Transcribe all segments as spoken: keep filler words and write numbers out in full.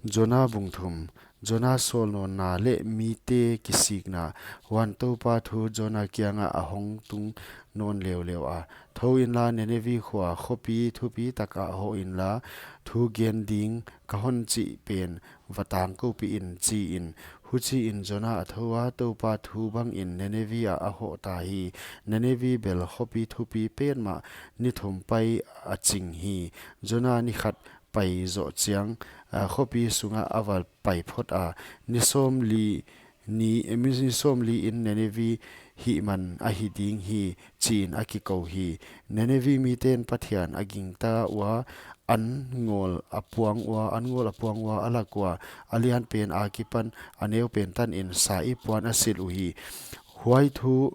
Jona bung thum. Jona sawlnawnna leh mite kisikna. Huan Toupa thu Jona kiangah a hong tung nawn leuleu a, Thou inla, Ninevi khua khopi thupi takah hoh inla, thu gen ding ka hon chih pen va tangkoupih in, chi in. Huchiin Jona a thou a, Toupa thu bangin Ninevi ah a hoh ta hi. Ninevi bel khopi thupi petmah, ni thum pai a ching hi. Jona ni khat pai zoh chiang, a, khopi sungah a va pai phot a, ni sawmli ni, mi, ni sawmli in Ninevi hih man ahi ding hi, chiin a kikou hi. Ninevi miten Pathian a gingta ua, an ngawl a puang ua, an ngawl a puang ua, a lak ua, a lian pen akipan a neu pen tanin saip puan a silh uhi. Huai thu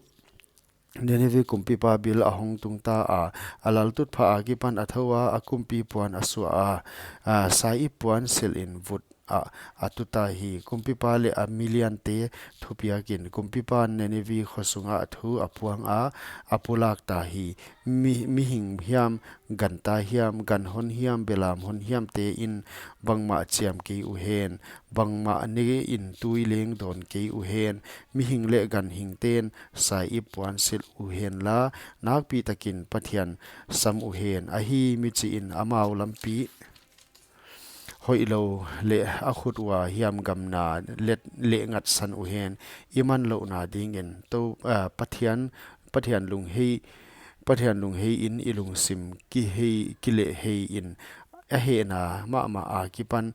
Ninevi kumpipa bil a hong tungta a, a laltutphah akipan a thou a, a kumpi puan a suah a, a, saip puan silhin vut a, a tuta hi. Kumpipa leh a miliante thupiakin kumpipan Ninevi khua sungah thu a puang a, a pulak ta hi. Mi, mihing hiam, ganta hiam, gan hon hiam, belam hon hiamte in bangmah chiam kei uhen, bangmah ne in tui leng dawn kei uhen, mihing leh ganhingten saip puan silh uhenla, nakpitakin Pathian sam uhen. Ahi, michiin amau lampi hoihlou leh a khut ua hiamgamna leh, leh ngatsan uhen. I manlouhna dingin tou, a, Pathian, Pathian lunghei, Pathian lungheiin i lungsim kihei, kilehhei in, a hehna mahmah akipan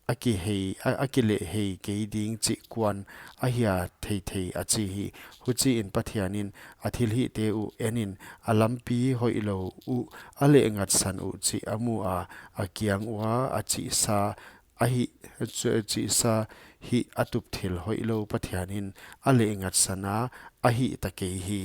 a kihei, a, a kilehhei kei ding chih kuan ahia theithei, a chi hi. Huchiin Pathianin a thilhihte uh enin, a lampi hoihlou uh, a lehngatsan uh chih a mu a, a kiang ua a chihsa ahi, chihsa hih a tup thil hoihlou Pathianin a lehngatsan a, a hihta kei hi.